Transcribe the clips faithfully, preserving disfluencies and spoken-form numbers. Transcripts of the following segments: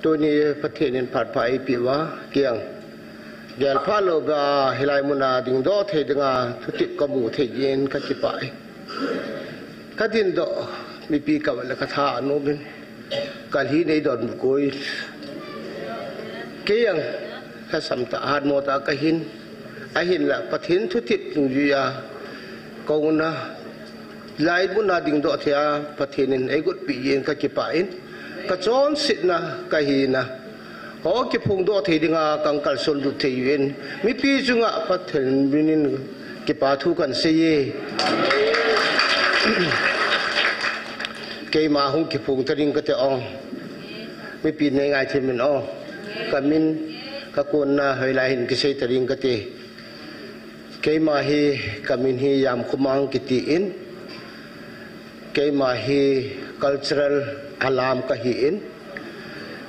Tuni Pathen in phat pha eipeh uva, kei jong gelpha lou beh a hilai muna dingdoh thei dinga thutep kamu thei jeh in kakipah e. Kadindoh, mipi kavah le katha anom in, kalhi nei don koi. Kei jong lhasam tah, hatmo tah kahin, ahinla Pathen thutep dungjuia kauna, hilai muna dingdoh thei a Pathen in eigot peh jeh in kakipah in, kachonsetna kahina ho kiphongdoh thei dinga kahin kalson lut thei uvin, mipi chunga Pathen minin kipa thu kahin sei e. Keima hung kiphong ta ding kate o. Mipi nei ngaithem in o. Kamin, kakonna hoilai hin kisei ta ding kate. Keima hi, kamin hi Jamkhomang kiti in, keima hi cultural alam kahi in,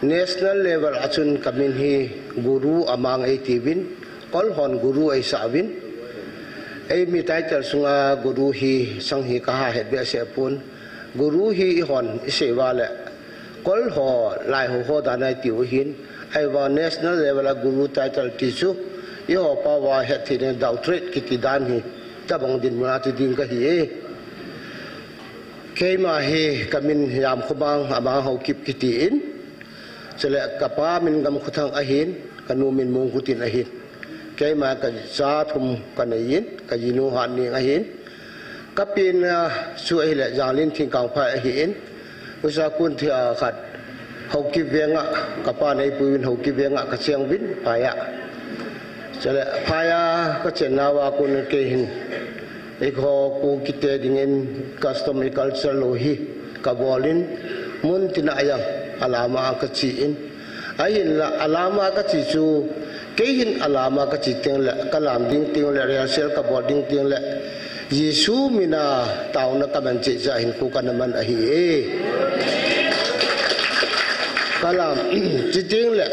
national level a chun kamin hi Guru Amang eitiuvin, kol hon Guru eisah uvin. Eimi title sunga Guru hi sang hi kaha het behseh pon. Guru hi eihon isei uva le kol ho, lai ho ho dan a itiu ahin, ahivang national level a Guru title ti chu eiho pao uva hetthei ding doctorate kiti dan hi tabang dinmun a ti ding kahi e. Keima hi kamin Jamkhomang Amang Haokip kiti in, chule kapa min Gamkhothang ahin, kanu min Mongkhotin ahin. Keima kacha thum kanei in, kajinu Hatneng ahin. Kapenna chu ahile Janglin Thingkangphai ahin. Usa kun thia khat Haokip venga, kapan eipuiyin Haokip venga kacheng uvin, phai a. Chule phai a kachenna uva kon kei hin, eiho Kukite dingin custom culture lou hi kabol in, mun tina jong alam a kache in. Ahinla alam a kache chu, kei hin alam a kache teng le, kalam ding teng le, rehearsal kabol ding teng le, Jesu mina taona kaman cheh jeh a hin Kuki kana man ahi e. Kalam, che teng le,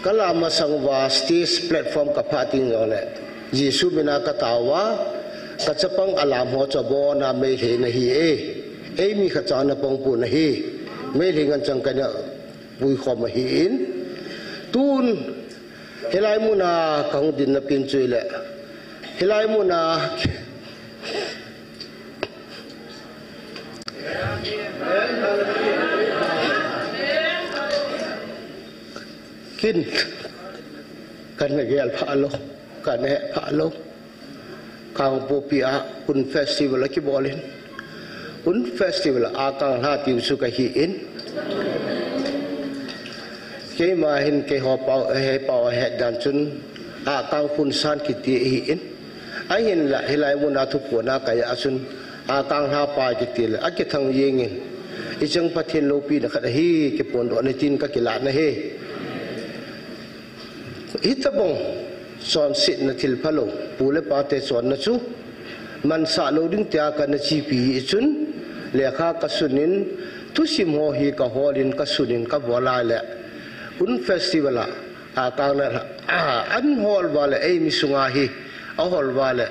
kalam masang uva stage platform kaphah teng jongle, Jesu mina katao uva, kachapang alam ho chu abona Meitei nahi e. Eimi khat cha napang pon ahi. Meitei ngen chang kana puikhom ahi in. Tun, hilai muna kahung dinna pen chu ahile, hilai muna kin, kana gelpha lou, kana hepha lou. Kangpokpi a Hun Festival akibol in. Hun Festival a Akanglha tiu chu kahi in. Keima hin keiho pao, he pao ahet dan chun Akang Hun San kiti ahi in. Ahinla hilai muna thuphon a kaja a chun Akanglha pai kiti le akithang jeng in. Icheng Pathen loupina khat ahi, kiphondoh in tin kakilah na ahi. Hitabang chonsetna thil phalou, pu le pate chonna chu mansah lou ding tia kana chepi hi chun, lekha kasun in, thusim ho hi kahol in, kasun in, kabol a le, Hun Festival a, Akanglha, a, an hol uva le, eimi sunga hi ahol uva le,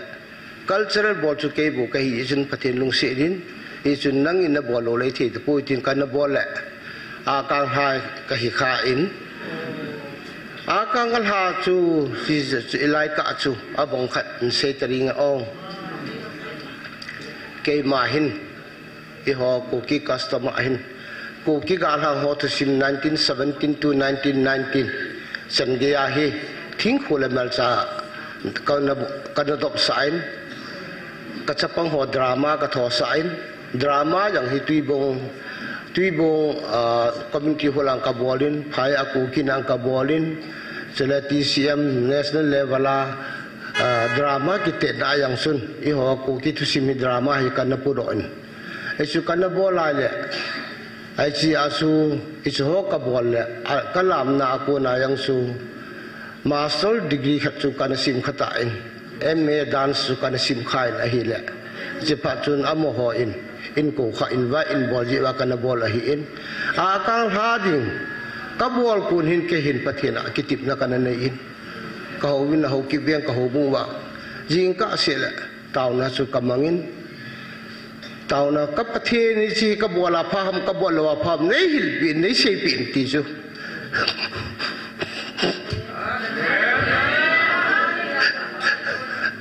cultural bol chu kei bou kahi chun Pathen lungset in, hichun nangin nabol lou lei thei tapoi tin kana bol le, Akanglha kahi kha in. Akanglha chu, chu, chu ilai kah chu abang khat in sei ta ding o. Keima hin, eiho Kuki custom a hin, Kuki galhang ho thusim nineteen seventeen to nineteen nineteen chan gei a hi, thingkhu le melcha kana, kana dopsah in, kachapang ho drama kathosah in, drama jong hi Tuibong, Tuibong, ah, community hall a kabol in, phai a Kuki na kabol in, chule T C M national level a, ah, drama kitetna a jong chun, eiho Kuki thusim hi drama hi kana pudoh in. Hichu kana bol lai le, hiche a chu, hiche ho kabol le, a, kalamna a kona jong chu, master degree khat chu kana sim kha tan, M A dance chu kana sim kha in ahile, hiche phat chun amaho in, eikou kha in va, in bol jeh uva kana bol ahi in. Akanglha ding kabol kon hin kei hin Pathen a kitepna kana nei in. Kahou in, Haokip veng kahou bung uva, jingkah seh le, taona chu kamang in, taona ka Pathen hiche kabol a pha ham, kabol lou a pha ham, nei hilpeh in, nei seipeh in ti chu.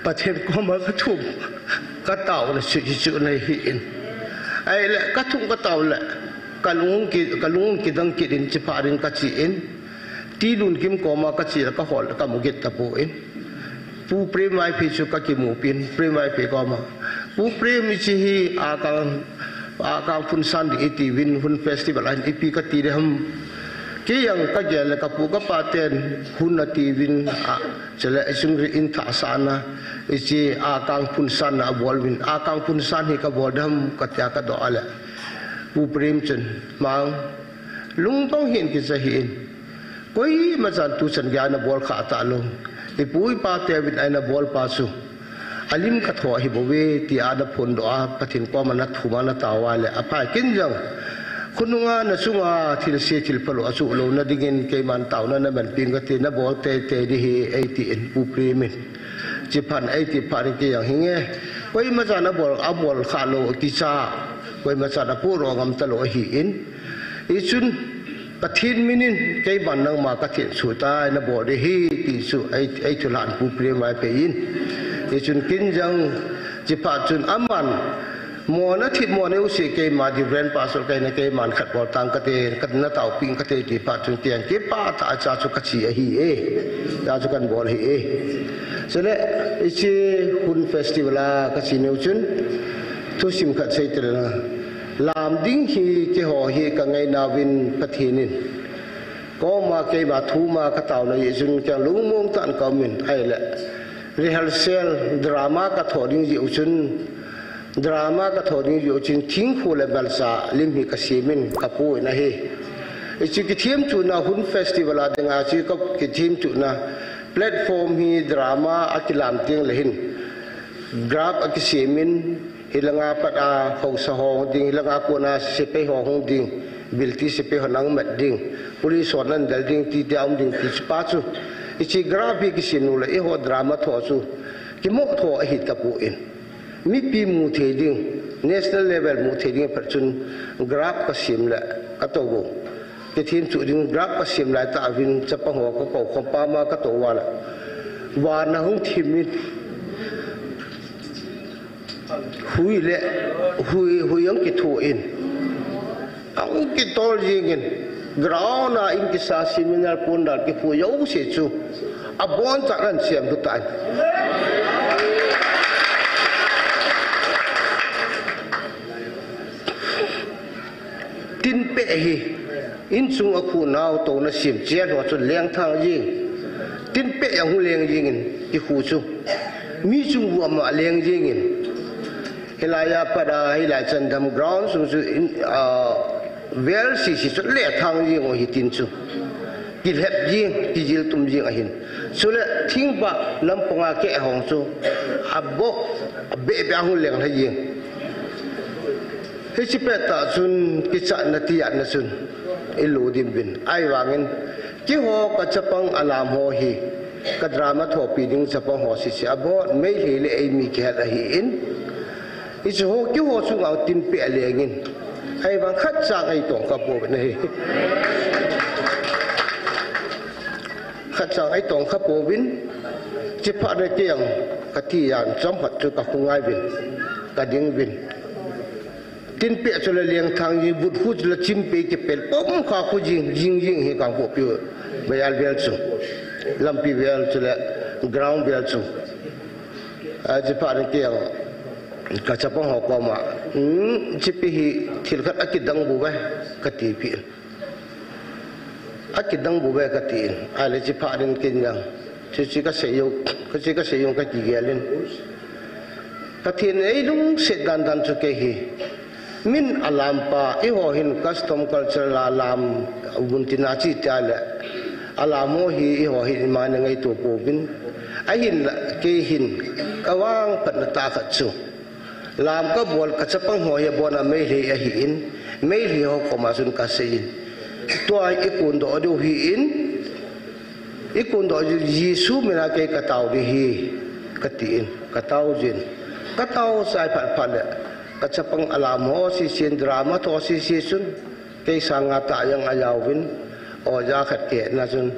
Pathen koma ka thum, ka tauna chu, chu, chu nei hi in. Ai le, ka thum ka tau le, ka lung ki, ka lung kidang kit in, chi pha rin ka chi in. Ti lun kim koma ka chi le, ka hol, ka mu git ta pu in. Pu Prem Vaiphei chu ka kimu pin, Prem Vaiphei koma. Pu Prem ichi hi a kang, a kang phun san di iti vin hun festival an ipi ka ti de ham. Kei jong ka gel le ka pu ka pa ten hun a ti vin a, chule isung ri in tha sana, ichi a kang phun san a bol vin, a kang phun san hi ka bol de ham ka tia ka do a le. Pu Prem chun, mang, lungdong hin kicha hi in. Koima chan tu chan gei a na bol kha ta lou. I pu i pa te vin a na bol pa chu. A lim ka tho hi bou ve, ti a na phon do a, Pathen koma na thum a na tau a le, a phai kin jong. Khonunga na chunga thil se thil phalou a chu lou na ding in, keiman tauna na man ping ka ti na bol te te di hi, ei ti in Pu Prem in. Chi phan ei ti phan kei jong hi nge. Koima chan a bol, a bol kha lou, kicha. Koima chan a pu ro ngam ta lou hi in. I chun, Pathen min in, keiman nangma ka thil chu tai na bol de hi, ti chu, ei, ei thu lan Pu Prem Vaiphei in. I chun kin jong, chi pha chun aman, mo na thip mo ne u si keima di Reverend Pastor kei na keiman khat bol tang ka te, ka na tau ping ka te, chi pha chun tiang, ki pa ta cha chu ka chi a hi e, cha chu kan bol hi e. Chule, ichi hun festival a ka chi neu chun, thusim khat sei te le na. Lam ding hi keiho hi ka ngaina vin Pathen in. Koma keima thum a ka tauna hi chun kei lungmong tan ka um in ai le. Rehearsal drama ka tho ding jeh u chun, drama ka tho ding jeh u chun thingkhu le balsa lim hi ka sem in ka pu in a hi. Ichi kithem chu na hun festival a ding a chi ka kithem chu na platform hi drama a kilam ting le hin. Graph a kisem in, hilanga pat a haosa ho hung ding, hilanga kona sepai ho hung ding, bilti sepai ho nang mat ding, police ho nan del ding, ti ti a um ding ti chu pa chu. Ichi graph hi kisem nu le, eiho drama tho chu, kimo tho a hi ta pu in. Mipi mu thei ding, national level mu thei ding phat chun graph ka sem le, ka to bou. Kithem chu ding graph ka sem lai ta vin chapang ho ka ko khom pa ma ka to wa la. Wa na hung thim in. Hui le, hui, hui ang kithu in. Ang kitol jing in. Ground a in kisa seminar pon dal ki hui yo se chu. A bon ta ran siam tu tan. Tin pe hi, in chung a khu nau to na sim chia lo chu leng thang jing. Tin pe yang hu leng jing in, i khu chu. Mi chung bu ama leng jing in. Hilai a pat a, hilai chan dam ground sung chu in, ah, vel si si chu le thang jing o hi tin chu. Kilhep jing, kijil tum jing ahin. Chule thingpa lampang a keh hong chu. A bok, a be be a hu leng la jing. Hichi pet tah chun kichatna tiatna chun i lo dim uvin. Ahivangin keiho ka chapang alam ho hi ka drama thopi ding chapang ho sisi abon Meitei le eimi kihet ahin. Hichu ho keiho chunga tin pe alengin. Ahivang khat chang ei tong kha pouvin ahi. Khat chang ei tong kha pouvin. Chiphat le kei ang kati yan chomkhat chu ka khungai uvin. Ka ding uvin. Tin pe chu le leng thang jing, vut khu chu le chim pe kipel pom kha khu jing, jing jing hi Kangpokpi vel vel chu. Lampi vel chu le ground vel chu. A, chiphat le kei ang ka chapang ho koma. Hmm, chipi hi thil khat akidang bou ve, kati pi. Akidang bou ve kati in. Ahile chiphat in kei jong. Chuche ka sei u, chuche ka sei u ka kigel in. Pathen in ei lungset dan dan chu kei hi. Min alam pa, eiho hin custom culture la lam, vun tina chi tia le. Alam ho hi eiho hin ima na ngaito pouvin. Ahinla kei hin, ka vangphatna tah khat chu. Lam ka bol ka chapang ho hi abon a Meitei ahin, Meitei ho koma chun ka sei in. Tua i kondoh diu ahin, i kondoh diu Jesu mina kei ka tao ding ahi, kati in, ka tao jin. Ka tao chai phat phat le, ka chapang alam ho sisi in drama tho sisi chun. Kei sanga tah jong ajaovin, Oja khat kei na chun,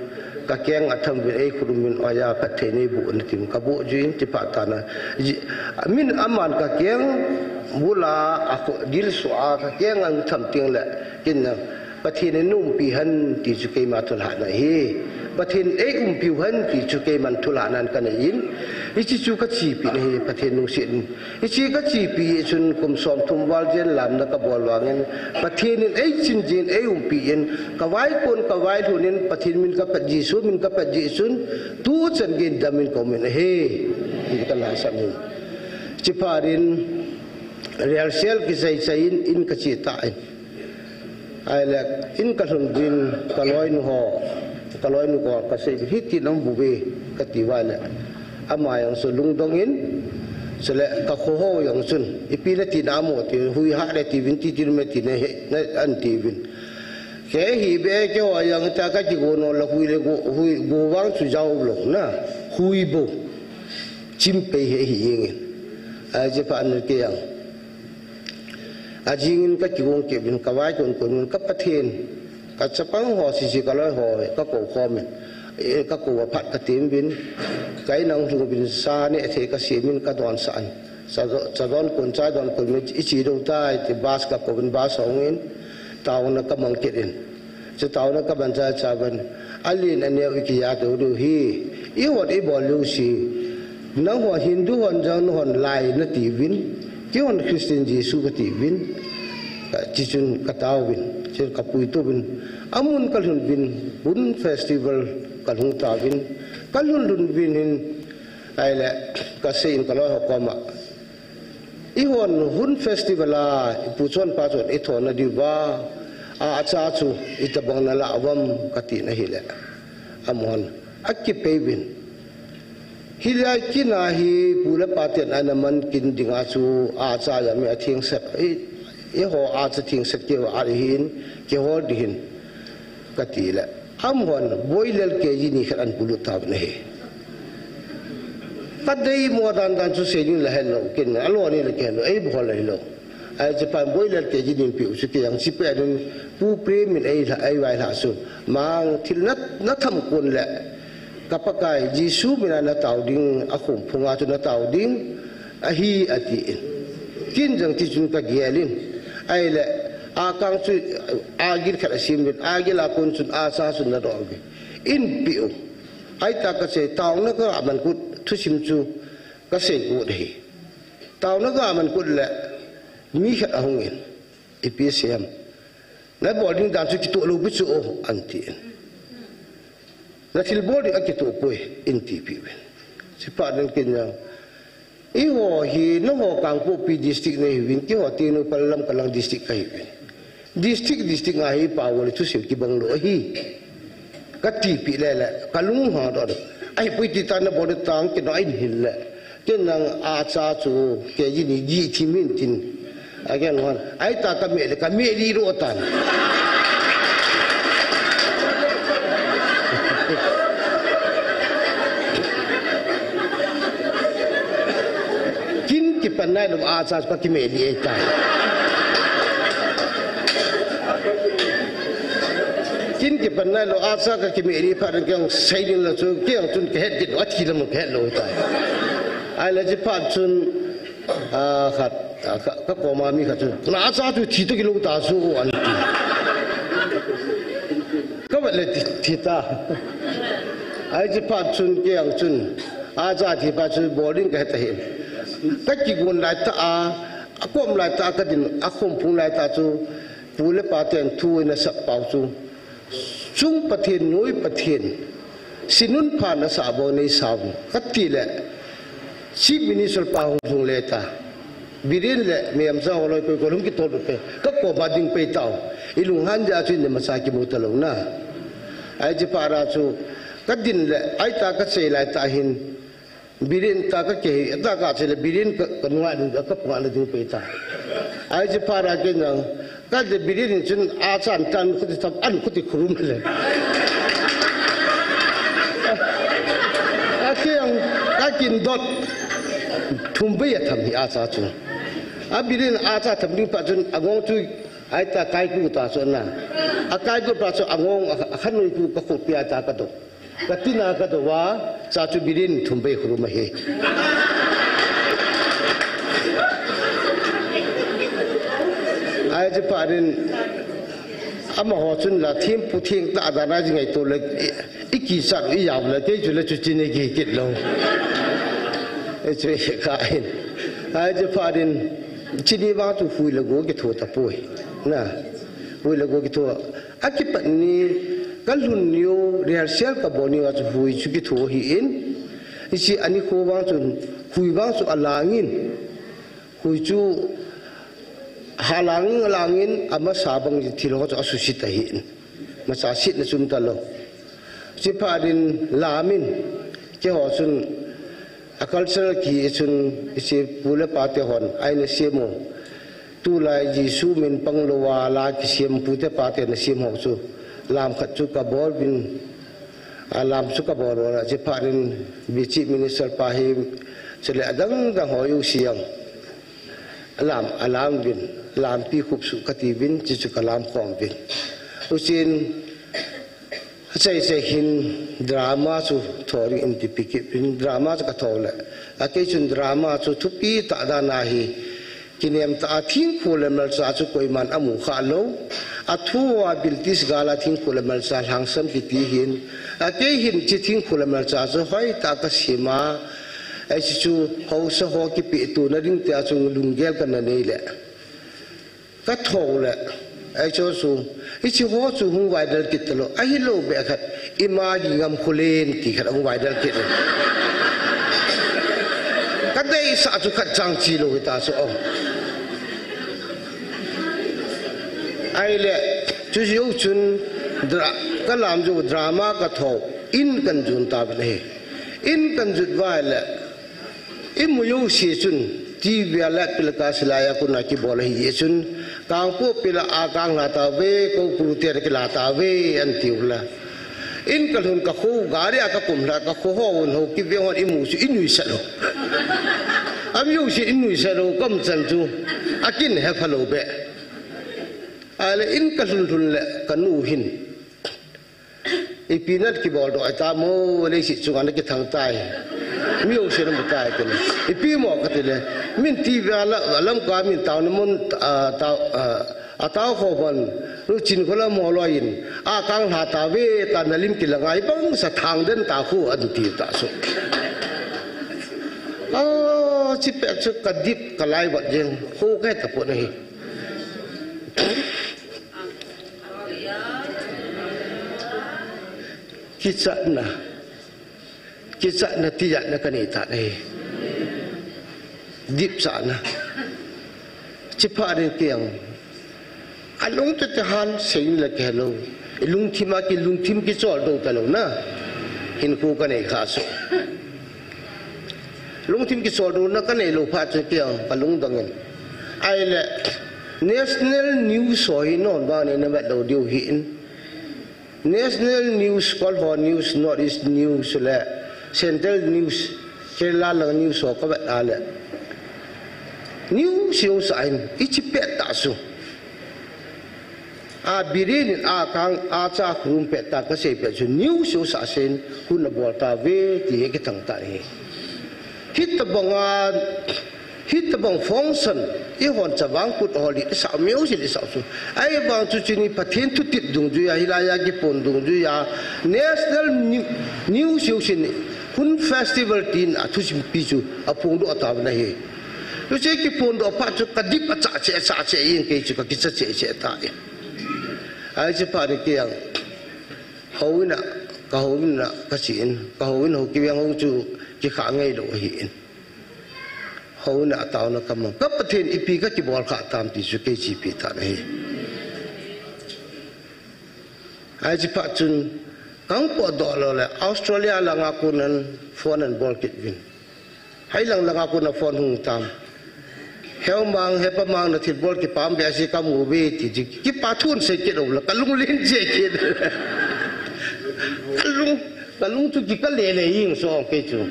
ka keng a tham uvin ei khut um in oja phatthei nei boh in atin, ka boh jin ti phat tah na. Ji-, min aman ka keng bula a kho-, dil sua ka keng a tham teng le, kin na, Pathen in umpi hen ti chu keima thulhahna ahi. Pathen in ei umpiu hen ti chu keiman thulhahna ka nei in. Hiche chu ka chepi na ahi, Pathen lungset in. Hiche ka chepi chun kum som thum val jen lamna ka bol vangin, Pathen in ei chin jin, ei umpi in, ka vaikon, ka vailhun in, Pathen min ka pet, Jesu min ka pet jeh chun, tuchan gei in dam in ka um in ahi. Ti ka lhasam in. Chuphat in, rehearsal kisei sei in, in ka che tan. Ahile, in ka lhun uvin, ka loinu ho, ka loinu ho ka sei uvin, hiti nang bu ve, ka ti uva le. Ama jong chu lungdong in, chule ka kho ho jong chun, ipi nati na mo ti, hui hah le ti uvin, ti ti me ti ne he, na an ti uvin. Kei hi be keiho jong ta ka kigo nom le hui le go, hui go vang chu jao lou na, hui bou. Chim pei he hi jeng in. Ajeh chu pha an kei jong. Ajing in ka kigong kei uvin, ka vaikon kon uvin, ka Pathen, ka chapang ho, sisi ka loi ho, ka kou khom in, eh, ka kou a phat ka tem uvin, ka in a hung lhung uvin, sa neh thei ka sem in, ka don sah in. Sa do-, sa don kon, sa don kon uvin, i che dou tai, ti bus ka kou uvin, bus hung in, taona ka mang kit in. Chu taona ka man cha cha uvin, alen aneo i kiya to diu hi, i hon i bol diu si, nang ho Hindu hon jong nahon lai nati uvin, kei hon Christian Jesu kati uvin, ka, chi chun ka tao uvin, chi ka puito uvin, amun ka lhun uvin, Hun Festival ka lhung tauvin, ka lhun lhun uvin hin, ahile, ka sei in ka loi ho koma, I hon Hun Festival a, i pu chonpa chun i thon na diu va, a, acha chu i tabang na la vam ka ti na hile. Amahon, a kipei uvin. Hilai kin a hi pu le pa ten ana man kin ding a chu, a, acha jong mi a thengset. I, i ho acha thengset keu a hin, kihol di hin. Ka ti le, amahon, boilel K G ni khat an pulut tauvin ahi. Ka dei mo dan dan chu sei ding le helou, ken a lo ni le ken ei bol le helou. Ai, Japan boilel K G ni pi u chu kei jong chi pe ding pu Prem in ei la, ei vai la chu. Mang thil na, na tham kon le. Ka Pakai, Jesu mina na tao ding, a khum phunga chu na tao ding. Ahi, ati in. Kin jong ti chun ka gel in. Ai le, a kang chu, a gil khat a sim in, a gil a kon chun, a cha chun na dong in. In pi u. Ai ta ka sei, taona ka man kut, thusim chu, ka sei kut hi. Taona ka man kut le, mi khat a hung in. Ipi sem. Na bol ding dan chu kitoh lou pi chu o, an ti in. Na thil bol ding a kitoh poi, in ti pi uvin. Chi pa ding kin jong. I ho hi, na ho Kangpokpi district na hi uvin, kei ho Tengnoupal Lamka lang district ka hi uvin. District, district nga hi pa wali thusim kibang lou hi. Ka ti pi le le, ka lung ha do. Ai pui ti ta na bol ding tang kin ai hin le. Ken nang a cha chu K G ni gi thi min tin. A ken hon. Ai ta ka me le ka me li ro tan. Kin kipan nai lou a cha chu ka ki me li e ta. Kin kipan nai lou a cha ka ki me li pha ren keng sai ding la chu keng chun ka het kin a thi lam ka het lou ta. Ai la chi phat chun, a, khat, a, ka, ka koma mi khat chu, "Na cha chu thi to kilou ta chu," an ti. Ka vet le thi, thi ta. Ai chi phat chun kei ang chun, a cha thi phat chun bol ding ka het ahi. Ka kigon lai ta a, a kom lai ta a ka din, a khom phung lai ta chu, pu le pa ten thu in a sak pau chu. Chung Pathen, noi Pathen, sinun pha na sa bou nei sa u, ka ti le, Chief Minister pa hung lhung le ta, Biren le Mem cha ho loi koi koi lhung kitol pe, ka koma ding pei tau, i lunghan ja chu in ma cha kimu ta lou na. Ai chi pa ra chu, ka din le, ai ta ka sei lai ta hin, Biren ta ka ke, ta ka che le Biren ka, ka nunga ding, ka panga le ding pe ta. Ai chi pa ra ke nang, ka de Biren chun a chan tan khuti thap, an khuti khurum le. A ke ang, ka kin dot, thum be a tham hi a cha chu. A Biren a cha tham ding pa chun, a ngong chu, Aita kaiku ta chu na. Akaiku ta chu angong a, akhanui ku ka khut pia ta ka do. Ka tina ka do wa, cha chu birin thum bei khuru ma he. Ai chu pa din, amaho chun la thim pu thing ta da na ji ngai to le, i ki sa i ya le, te chu le chu chini ki kit lo. E chu e ka in. Ai chu pa din, chini wa chu hui le go ki tho ta poi. Na, hui le go ki tho. Akipat ni, ka lhun niu, rehearsal ka bol niu a chu hui chu ki tho hi in. Isi ani kho vang chun, hui vang chu alangin. Hui chu, halangin, alangin, amasa bang thil ho chu asusit ahi in. Masa sit na chum ta lo. Chi pha din lamin, ke ho chun, a cultural ki chun, isi pu le pa te hon, aina simu. Tulai Jesu min pang lo a la kisiam pute pate na siam ho chu. Lam khat chu ka bol bin, a lam chu ka bol bol a, chi pha din bi Chief Minister pa hi, chule adang dang ho u siang. Alam, alam bin, lampi khup su ka ti bin, chi chu ka lam khom bin. Uchin, Achai chai hin drama chu tho ding in ti pikit in drama chu ka tho le. A kei chun drama chu thupi ta dan ahi. Kinem ta a thingkhu le malcha chu koiman amu kha lo. A thu a British gal a thingkhu le malcha lhangsam kiti hin. A kei hin chi thingkhu le malcha chu hoi ta ka sima. Ai chi chu hausa ho kipi tu na ding te a chu lunggel ka na nei le. Ka tho le, ai chu chu, i chi ho chu hung viral kit ta lo, ahi lo be khat, i ma gi ngam khulen ti khat hung viral kit lo. Ka dei sa chu khat chang chi lo hi ta chu o. Ai le, chu ziu chun, dra-, ka lam chu drama ka tho, in kan jun ta be le. In kan jut vai le, I mu jouse chun, T V a le pil ka silai a kona kibol ahi jeh chun, Kangpokpi la a kang la ta ve, Koupuru te la kila ta ve, an tiu la. In ka lhun ka kho, gari a ka kum la, ka kho ho, un ho, kiveng hon i mu chu, i nuisat lo. A mu jouse i nuisat lo, ka um chan chu, a kin he pha lo be. A le in ka lhun lhun le, ka nu hin. Ipi na kibol doh ta mo, leiset chunga na kithang tai. Mi jouse na mu tai pen. Ipi mo ka ti le. Min T V a la, lam ka min tao na mun, a, tao, a, a tao kho ban. Nu chin kho la mo lo in. A kang la ta ve ta na lim kila ngai bang sa thang den ta khu an ti ta su. A, chi pek chu ka dip ka lai vat jeng. Kho ka ta po na hi. Kichatna. Kichatna tijatna ka nei ta nei. Dipsahna. Chi pha ding kiang. A lungthu te han sei le ke lo. I lungthim a ki lungthim kichol do ta lo na. Hin khu ka nei kha so. Lungthim kichol do na ka nei lo pha chu kiang ka lungdong in. Ai le National News ho hi non ba nei na vet lo diu hi in. National News, Kolho News, North East News le, Central News, Kerala lang News ho ka vet a le. News yo sa in, i chi pet ta su. A birin a kang a cha khrum pet ta ka sei pet su, news yo sa sen, hun na bol ta ve, ti he ki thang ta he. Hit ta bang a, Hitabang function, i hon chavang kut holi, i sa miu sin i sa su. Ai bang chu chini Pathen thutip dungjuia, hilaiya kipon dungjuia, National New, New Siu sin, hun festival tin a thusim pi chu, a phongdoh a tao na hi. Lu che kipon doh pa chu ka dip a cha che, a cha che, ing kei chu ka kicha che che ta e. Ai che pa ni ke ang. Houin a, ka houin a, ka chi in, ka houin hou ki veng hou chu, ki kha ngei lo hi in. Houin a tauna ka mang. Ka Pathen ipi ka kibol kha tam ti chu kei chi pi ta na hi. Ai chi pha chun, kang po do lo le, Australia langa kunan phone an bol kit vin. Hai lang langa kuna phone hung tam. Heu mang, he pa mang na thil bol ki pam be asi ka mu be ti ji. Ki pa thun se ki lo la, ka lung len je ki. Ka lung, ka lung chu ki ka le le ing so ke chu.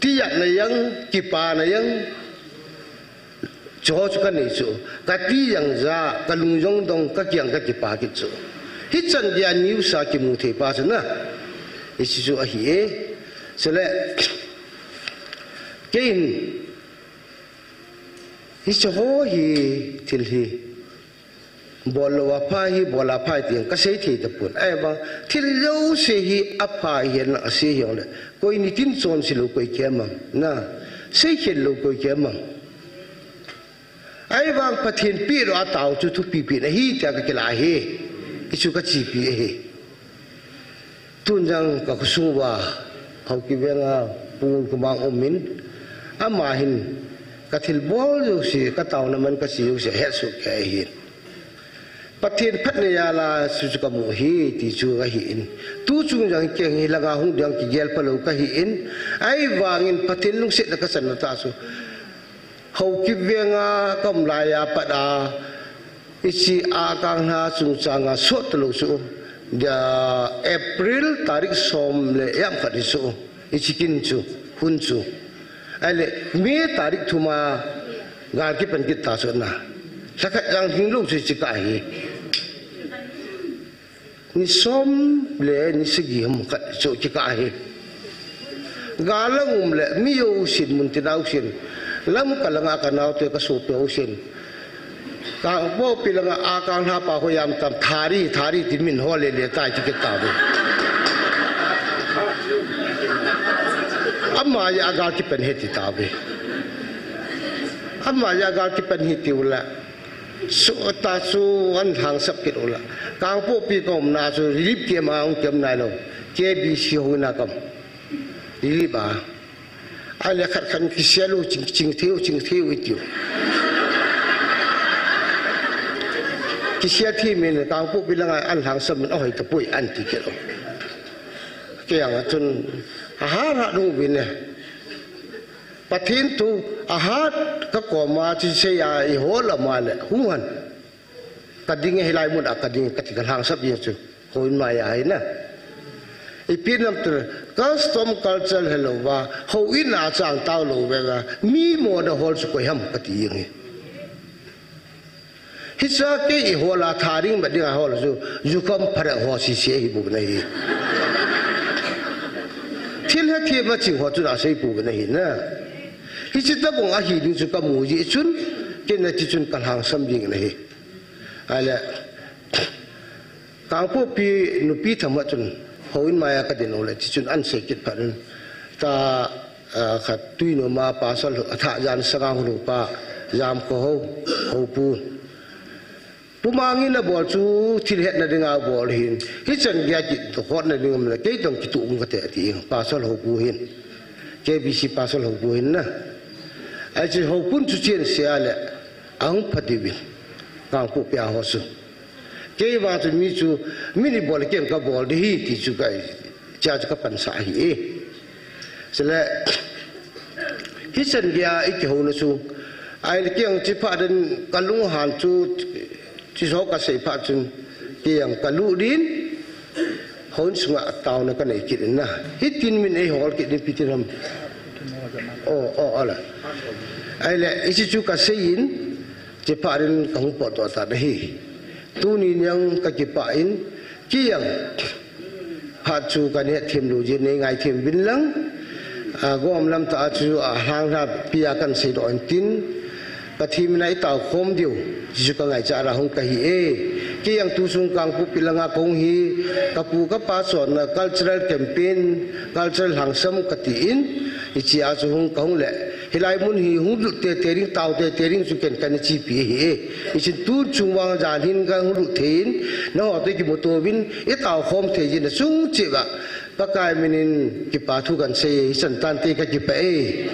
Ti ya na yang, ki pa na yang. Chuho chu kanei chu. Kati jang ja, kalung jong dong, kakiang kakipah kit chu. Hichan dia news a kimu thei pa chu na. Hiche chu ahi e. Chule, keiin, hiche ho hi, thil hi. Bol lou a pha hi, bol a pha hi tin kasei thei tapon. Ahivang, thil jouse hi apha hi na asei hijongle. Koi nitin chonse lou koi kiam am. Na, seikhel lou koi kiam am. Ahivang Pathen peh lou a tao chu thupi pen ahi tia kakilah ahi. Hichu kachepi ahi. Tun jong kakhosung uva, Haokip venga Pu Ngamkhomang um in, ama hin kathilbol jouse, kataona man kache jouse, ahetsoh kei ahin. Pathen phatna jal a chu chu kamu ahi, ti chu kahin. Tu chung jong kei hi langa hung ding kigel pha lou kahin. Ahivangin Pathen lungsetna kachanna tah chu. Haokip venga kaum laiya pat a, hiche Akang lha chungchanga sot talou chu, dia April tarik som le jam khat hi chu, hiche kin chu, hun chu. Ahile, May tarik thum a gal kipan kit ta chu na. Lhakhat jong hinglou chu hiche kah hi. Ni som le ni sagi ham khat chu kikah ahi. Gal lang um le mi jousen, muntina jousen. Lamka langa kanaote kasopi jousen. Kangpokpi langa Akang lha pa ho jam tam, Thari, Thari tin min ho le le tai ti kit tauve. Ama jeh a gal kipan ahi ti tauve. Ama jeh a gal kipan ahi tiu le. Chu ta chu ahin lhangsap kit u la. Kangpokpi kaumna chu relief camp a hung kiam nailou. K B C houin a kaum. Relief a. Ahile khat khat kisel u ching, ching thei u, ching thei u itiu. Kisel thei min Kangpokpi langa ahin lhangsap min ahoi tapoi ahin ti kit u. Kei jong a chun ahat hat hung uvin e. Pathen thu ahat kakoma chu sei a ihol a ma le hung hen. Kading e, hilai mun a kading e kati, kalhangsap jeng chu. Houin maiya hi na. Ipi nam tu custom culture helouva, houin a chang taolou vanga, mi moda hol chu koi ham kati jeng e. Hiche kei ihol a tha ding, mat ding a hol chu, jukham pharek ho sese ahi bou na hi. Thil hethem a ching ho chun asei pou na hi na. Hiche tabang ahi ding chu kamu jeh chun, kei na ti chun kalhangsam ding na hi. Ahile, Kangpokpi nupi thama chun, houin maiya kadin u le, ti chun ahin sei kit phat un. Ta, ah, khat Tuinom a pasal, athah jan sanga hung lhung pa, Jamkho ho, Houpu. Pu Mang in abol chu thil hetna dinga abol ahin. Hichan geiya kitohkhomna ding um le, kei toh kitoh um kate ati in, pasal Houpu hin. K B C pasal Houpu hin na. Ahi chu Houpun chu chen se a le, ahung pha diu vin. Kangpokpi a ho chu. Kei vang chu mi chu, mi ni bol kei kabol ding ahi ti chu ka, cha chu kapansah ahi e. Chule, hichan geiya ikihouna chu, ahile kei jong chuphat din kalunghan chu, chuho kasei phat chun, kei jong kalut din, houin sunga taona kanei kit in na. Hitin min eihol kit in ipi ti ham. O, o, ala. Ahile, hiche chu kasei in, chuphat din kahung potdoh tan ahi. Tuni jong kakipah in, kei jong, phat chu kahin hetthem lou jeh in nei ngaithem uvin lang. A, gom lam tah a chu, a, lhang lha pi a kahin seidoh in tin. Pathen min a itaokhom diu. Chu kangaichat a hung kahi e. Kei jong tu sung Kangpokpi langa kahung hi. Kapu kapa chonna cultural campaign, cultural lhangsam kati in. Hiche a chu hung kahung le. Hilai mun hi hung lut tete ding, tao tete ding chu ken kana chepi ahi e. Hichun tu chung vang jan hin kahung lut thei in, nangho toh kimuto uvin, itaokhom thei jeh in nachung cheh uva, Pakai min in kipa thu kahin sei e, hichan tante kakipah e.